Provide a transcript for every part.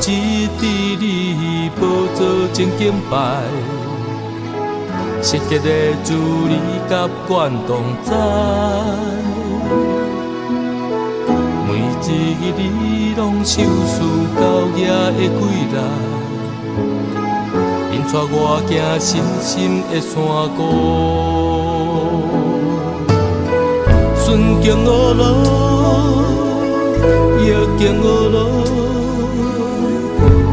主佇你寶座前敬拜，聖潔的主你佮阮同在，每一日你攏賞賜高額的快樂，引帶我行深深的山谷。順境惡路，逆境惡路，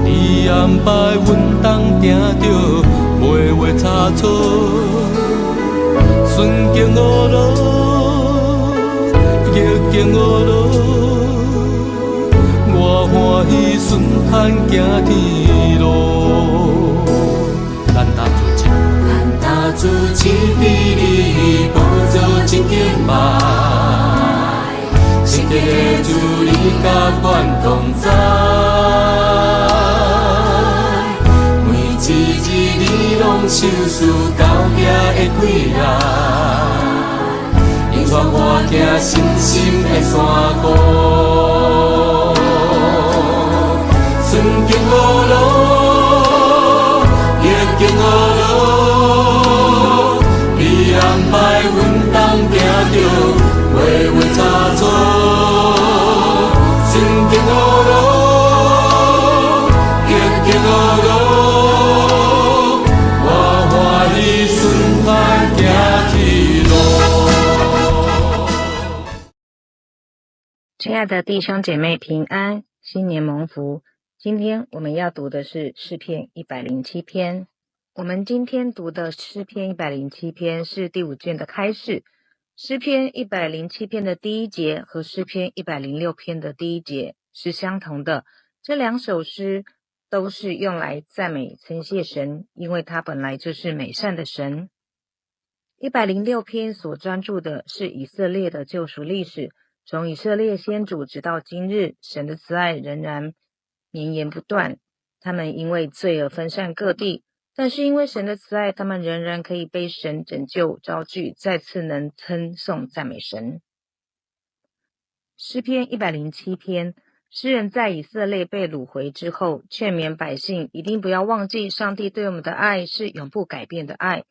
你安排阮當行著，袂有差錯。順境惡路，逆境惡路，我歡喜順坦行天路。咱搭主持，咱搭主持佇你寶座前敬拜，聖潔的主你佮阮同在，每一日你攏賞賜高額的快樂，引帶我行深深的山谷。順境惡路，逆境惡路，你安排阮當行著，袂有差錯。順境惡路，逆境惡路，我歡喜順坦行天路。親愛的弟兄姐妹平安，新年蒙福。今天我們要讀的是詩篇一百零七篇。我們今天讀的詩篇一百零七篇是第五卷的開始。詩篇一百零七篇的第一節和詩篇106篇的第一節是相同的。這兩首詩都是用來讚美稱謝神，因為他本來就是美善的神。106篇所專注的是以色列的救贖歷史，從以色列先祖直到今日，神的慈愛仍然綿延不斷。他們因為罪而分散各地，但是因為神的慈愛，他們仍然可以被神拯救、招聚，再次能稱頌讚美神。詩篇一百零七篇，詩人在以色列被擄回之後，勸勉百姓一定不要忘記上帝對我們的愛是永不改變的愛。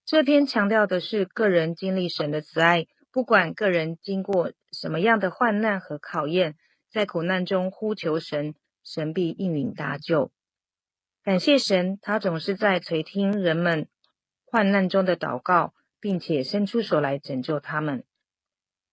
這篇強調的是個人經歷神的慈愛，不管個人經過什麼樣的患難和考驗，在苦難中呼求神，神必應允搭救。感謝神，他總是在垂聽人們患難中的禱告，並且伸出手來拯救他們。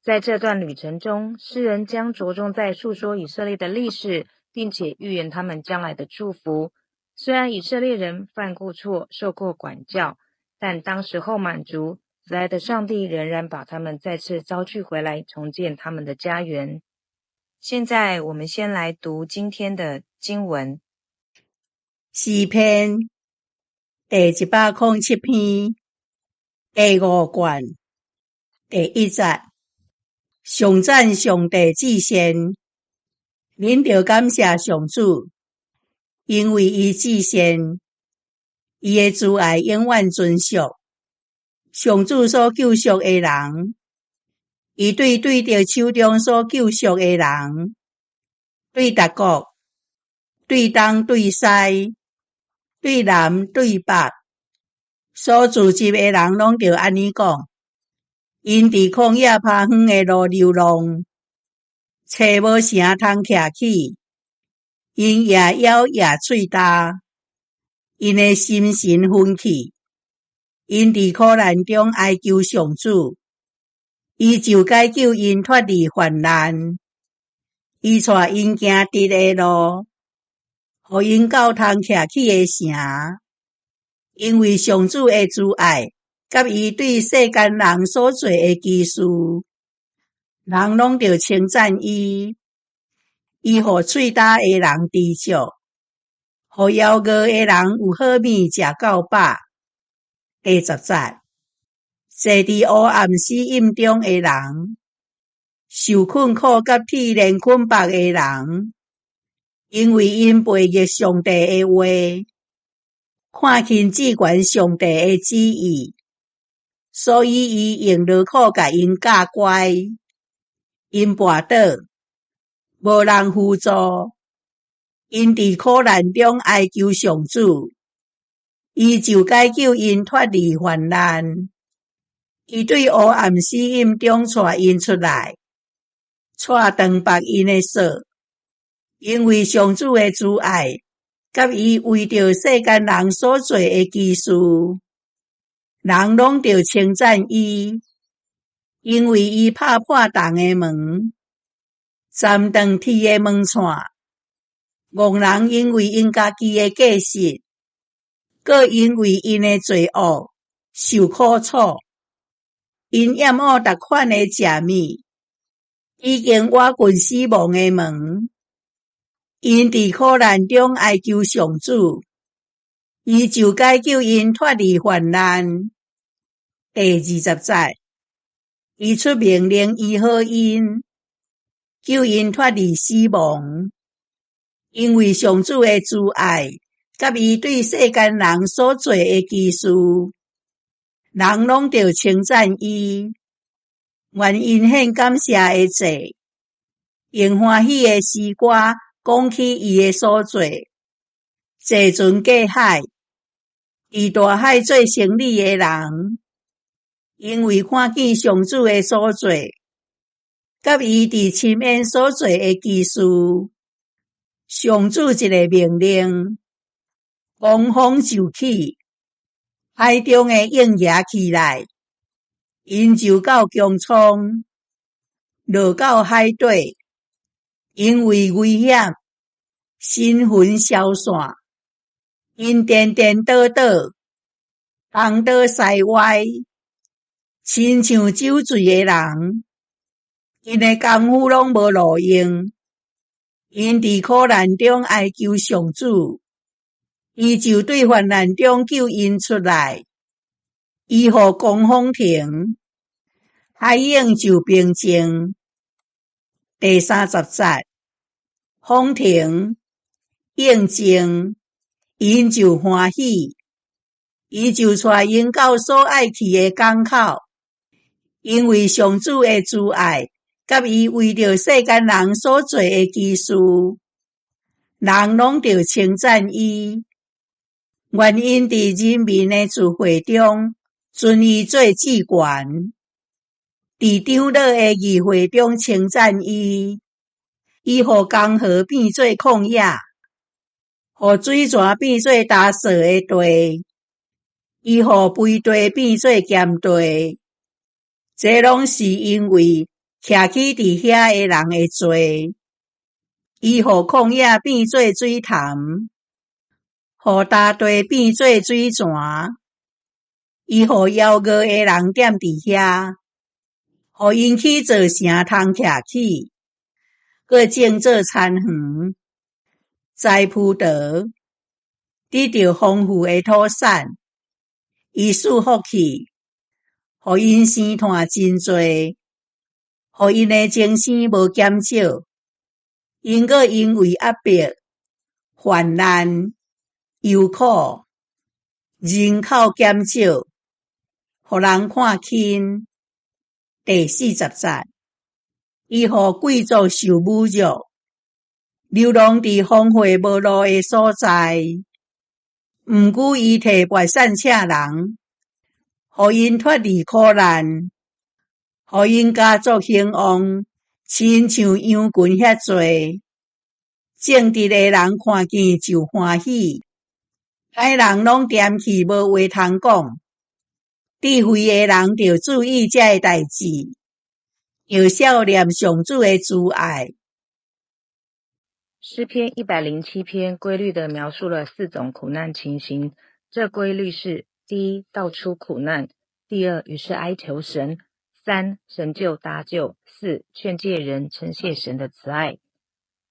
在這段旅程中，詩人將着重在述說以色列的歷史，並且預言他們將來的祝福。雖然以色列人犯過錯，受過管教，但當時候滿足，慈愛的上帝仍然把他們再次招聚回來，重建他們的家園。現在我們先來讀今天的經文。詩篇第107篇第五卷第一節：頌讚上帝至善，恁著感謝上主，因為伊至善，伊的慈愛永遠存續。上主所救贖的人，伊對對著手中所救贖的人，對達國，對東對西，對南對北，所聚集的人攏著按呢講。𪜶佇曠野拍遠的路流浪，揣無城通徛起。𪜶掖腰掖喙焦，𪜶的心神昏去。𪜶佇苦難中哀求上主，伊就解救𪜶脫離患難。伊帶𪜶行直的路，予𪜶到通徛起的城。因為上主的慈愛，佮伊對世間人所做的奇事，人攏著稱讚伊。伊予喙焦的人知足，予枵餓的人有好物食夠飽。第10節，坐佇黑暗死蔭中的人，受困苦佮鐵鏈捆縛的人，因為𪜶背逆上帝的話，看輕至懸上帝的旨意，所以伊用勞苦共𪜶教乖，𪜶跋倒，無人扶助， 𪜶佇苦難中哀求上主，伊就解救𪜶脫離患難。伊對黑暗死蔭中帶𪜶出來，掣斷縛𪜶的索。因為上主的慈愛，佮伊為著世間人所做的奇事，人攏著稱讚伊。因為伊拍破銅的門，斬斷鐵的門掣。戇人因為𪜶家己的過失，閣因為𪜶的罪惡受苦楚。𪜶厭惡逐款的食物，已經倚近死亡的門。𪜶佇苦難中哀求上主，伊就解救𪜶脫離患難。第20節，伊出命令醫好𪜶，救𪜶脫離死亡。因為上主的慈愛，佮伊對世間人所做的奇事，人攏著稱讚伊。願𪜶獻感謝的祭，用歡喜的詩歌講起伊的所做。坐船過海，佇大海做生理的人，因為看見上主的所做，佮伊佇深淵所做的奇事。上主一个命令，狂風就起，海中的湧夯起來，𪜶就到穹蒼，落到海底，因為危險，神魂消散，𪜶顛顛倒倒，東倒西歪，親像酒醉的人，𪜶的工夫攏無路用。𪜶佇苦難中哀求上主，伊就對患難中救𪜶出來。伊予狂風停，海湧就平靜。第30節，風停，湧靜，𪜶就歡喜。伊就帶𪜶到所愛去的港口，因為上主的慈愛，佮伊為著世間人所做的奇事，人攏著稱讚伊。願𪜶佇人民的聚會中尊伊做至懸，佇長老的議會中稱讚伊。伊予江河變做曠野，予水泉變做乾燥的地，伊予肥地變做鹹地。這攏是因為徛起佇遐的人的罪。伊予曠野變做水潭，予乾地變做水泉。伊予枵餓的人踮佇遐，予𪜶去做城通徛起，閣種做田園，栽葡萄，得著豐富的土產。伊賜福氣，予𪜶生湠真濟，予𪜶的增生無減少。𪜶閣因為壓迫、患難、憂苦，人口減少，予人看輕。第40節，伊予貴族受侮辱，流浪佇荒廢無路的所在。毋過伊提拔散赤人，予𪜶脫離苦難，予𪜶家族興旺，親像羊群遐濟。正直的人看見就歡喜，歹人攏恬去無話通講。智慧的人著注意這个代誌，著數念上主的慈愛。詩篇107篇規律地描述了四種苦難情形，這規律是：第一，道出苦難；第二，於是哀求神；三，神就搭救；四，勸誡人稱謝神的慈愛。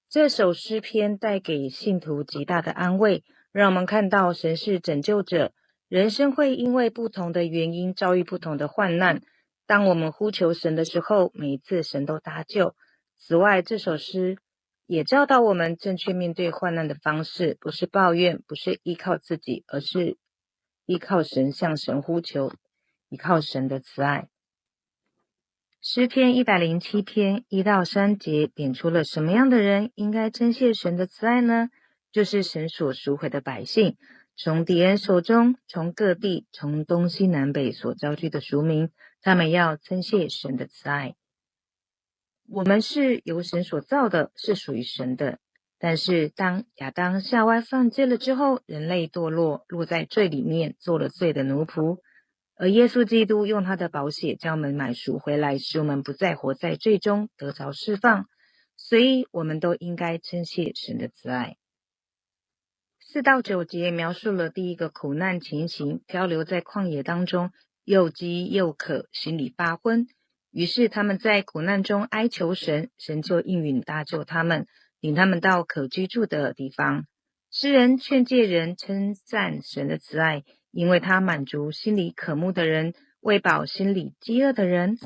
這首詩篇帶給信徒極大的安慰，讓我們看到神是拯救者。人生會因為不同的原因遭遇不同的患難，當我們呼求神的時候，每一次神都搭救。此外，這首詩也教導我們正確面對患難的方式，不是抱怨，不是依靠自己，而是依靠神，向神呼求，依靠神的慈愛。詩篇107篇1到3節點出了什麼樣的人應該稱謝神的慈愛呢？就是神所贖回的百姓，從敵人手中，從各地，從東西南北所招聚的贖民，他們要稱謝神的慈愛。我們是由神所造的，是屬於神的。但是當亞當夏娃犯罪了之後，人類墮落，落在罪裡面，做了罪的奴僕。而耶穌基督用他的寶血將我們買贖回來，使我們不再活在罪中，得著釋放。所以，我們都應該稱謝神的慈愛。4到9節描述了第一個苦難情形：漂流在曠野當中，又飢又渴，心裡發昏。於是他們在苦難中哀求神，神就應允搭救他們，領他們到可居住的地方。詩人勸誡人稱讚神的慈愛，因為他滿足心裡渴慕的人，餵飽心裡飢餓的人。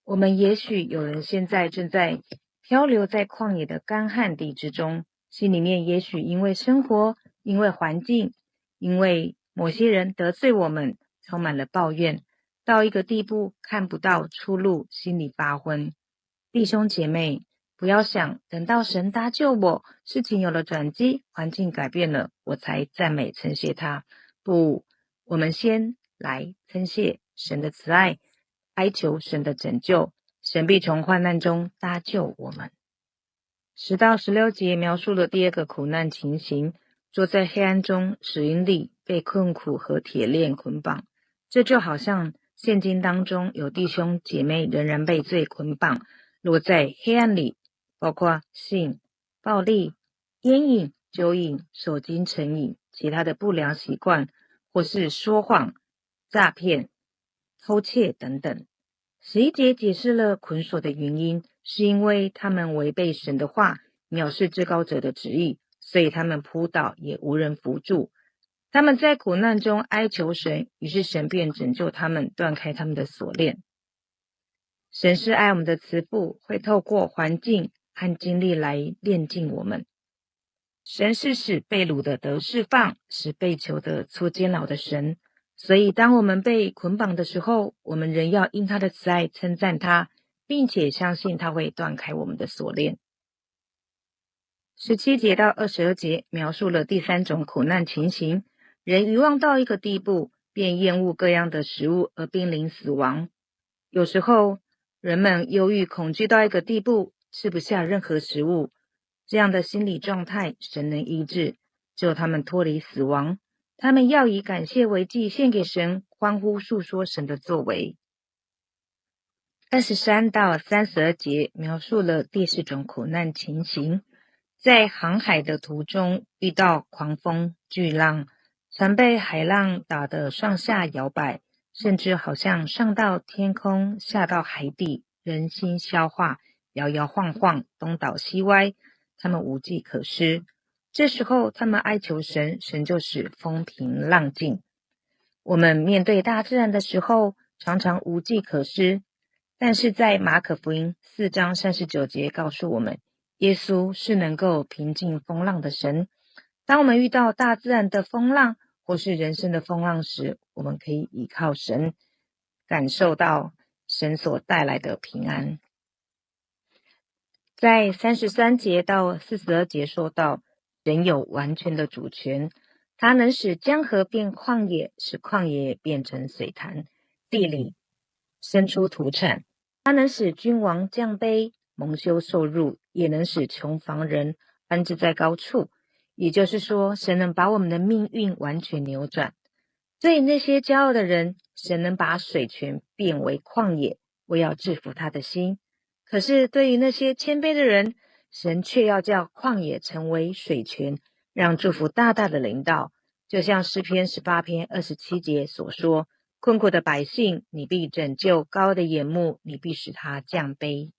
我們也許有人現在正在漂流在曠野的乾旱地之中，心裡面也許因為生活、因為環境、因為某些人得罪我們，充滿了抱怨，到一個地步看不到出路，心裡發昏。弟兄姐妹，不要想等到神搭救我，事情有了轉機，環境改變了，我才讚美稱謝他。不，我們先來稱謝神的慈愛，哀求神的拯救，神必從患難中搭救我們。10到16節描述了第二個苦難情形：坐在黑暗中、死蔭裡，被困苦和鐵鏈捆綁。這就好像現今當中有弟兄姐妹仍然被罪捆綁，落在黑暗裡，包括性、暴力、菸癮、酒癮、手機成癮、其他的不良習慣，或是說謊、詐騙、偷竊等等。11節解釋了捆鎖的原因，是因為他們違背神的話，藐視至高者的旨意，所以他們仆倒也無人扶助。他們在苦難中哀求神，於是神便拯救他們，斷開他們的鎖鏈。神是愛我們的慈父，會透過環境和經歷來煉淨我們。神是使被擄的得釋放，使被囚的出監牢的神。所以，當我們被捆綁的時候，我們仍要因他的慈愛稱讚他，並且相信他會斷開我們的鎖鏈。17節到22節描述了第三種苦難情形：人愚妄到一個地步，便厭惡各樣的食物而瀕臨死亡。有時候，人們憂鬱恐懼到一個地步，吃不下任何食物。這樣的心理狀態，神能醫治，救他們脫離死亡。他們要以感謝為祭獻給神，歡呼述說神的作為。23到32節描述了第四種苦難情形：在航海的途中遇到狂風巨浪，船被海浪打得上下搖擺，甚至好像上到天空，下到海底，人心消化，搖搖晃晃，東倒西歪，他們無計可施。這時候，他們哀求神，神就使風平浪靜。我們面對大自然的時候，常常無計可施。但是在馬可福音4章39節告訴我們，耶穌是能夠平靜風浪的神。當我們遇到大自然的風浪或是人生的風浪時，我們可以依靠神，感受到神所帶來的平安。在33節到42節說到，神有完全的主權，他能使江河變曠野，使曠野變成水潭，地裡生出土產。他能使君王降卑，蒙羞受辱，也能使窮乏人安置在高處。也就是說，神能把我們的命運完全扭轉。對那些驕傲的人，神能把水泉變為曠野，為要制服他的心。可是對於那些謙卑的人，神卻要叫曠野成為水泉，讓祝福大大的臨到。就像詩篇18篇27節所說：“困苦的百姓，你必拯救；高傲的眼目，你必使他降卑。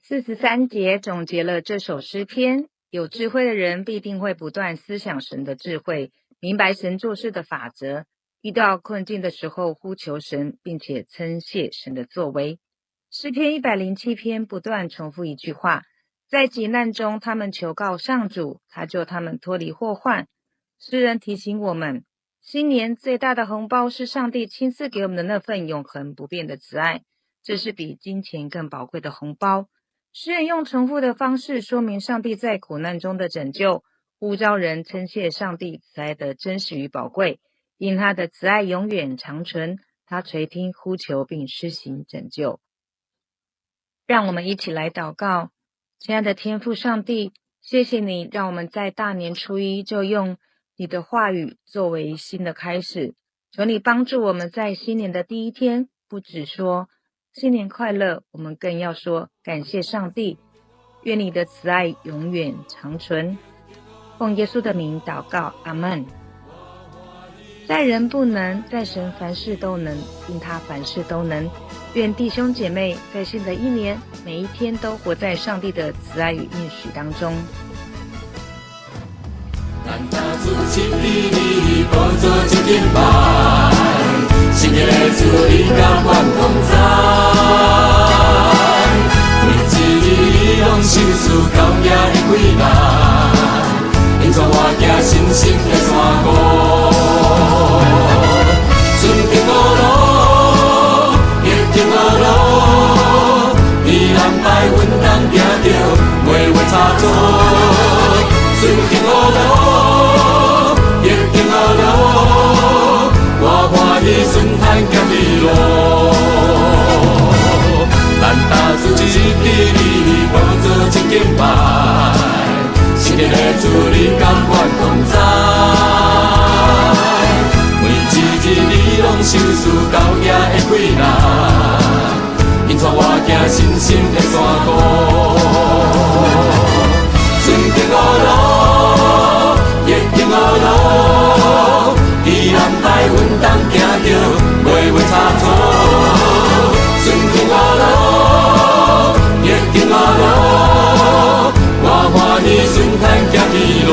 ”43節總結了這首詩篇。有智慧的人必定會不斷思想神的智慧，明白神做事的法則。遇到困境的時候，呼求神，並且稱謝神的作為。詩篇107篇不斷重複一句話：在急難中，他們求告上主，他救他們脫離禍患。詩人提醒我們，新年最大的紅包是上帝親自給我們的那份永恆不變的慈愛，這是比金錢更寶貴的紅包。詩人用重複的方式說明上帝在苦難中的拯救，呼召人稱謝上帝慈愛的真實與寶貴，因他的慈愛永遠長存，他垂聽呼求並施行拯救。讓我們一起來禱告，親愛的天父上帝，謝謝你讓我們在大年初一就用你的話語作為新的開始。求你幫助我們在新年的第一天，不只說新年快樂，我們更要說感謝上帝，願你的慈愛永遠長存。奉耶穌的名禱告，阿門。在人不能，在神凡事都能，因他凡事都能。願弟兄姐妹在新的一年，每一天都活在上帝的慈愛與應許當中。咱大主賜予你寶座真敬拜，聖潔的主你佮阮同在，每一日你攏賞賜高雅的歸來，引帶我行信心的山谷，順行的路，逆境的路，你安排阮通行著，袂有差錯。順境的路，逆境的路，我歡喜順坦行的路。咱大主賜予你寶座真敬拜，聖潔的主你佮阮同在，每一日你攏賞賜高雅的歸來，引帶我行信心的山谷。順境的路，逆境的路，伊安排阮通行著，袂有差錯。順境的路，逆境的路，我歡喜順坦行的路。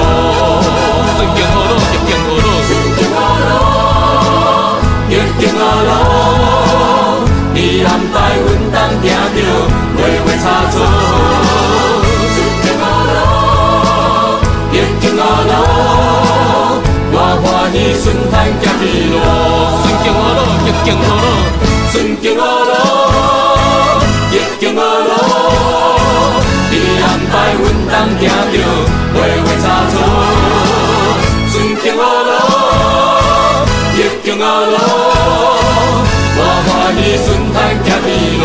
順境的路，逆境的路，順境的路，逆境的路，伊安排阮通行著，袂有差錯。順境的路，逆境的路，我歡喜順坦行的路。順境的路，逆境的路，順境的路，逆境的路，伊安排阮通行著，袂有差錯。順境的路，逆境的路，我歡喜順坦行的路。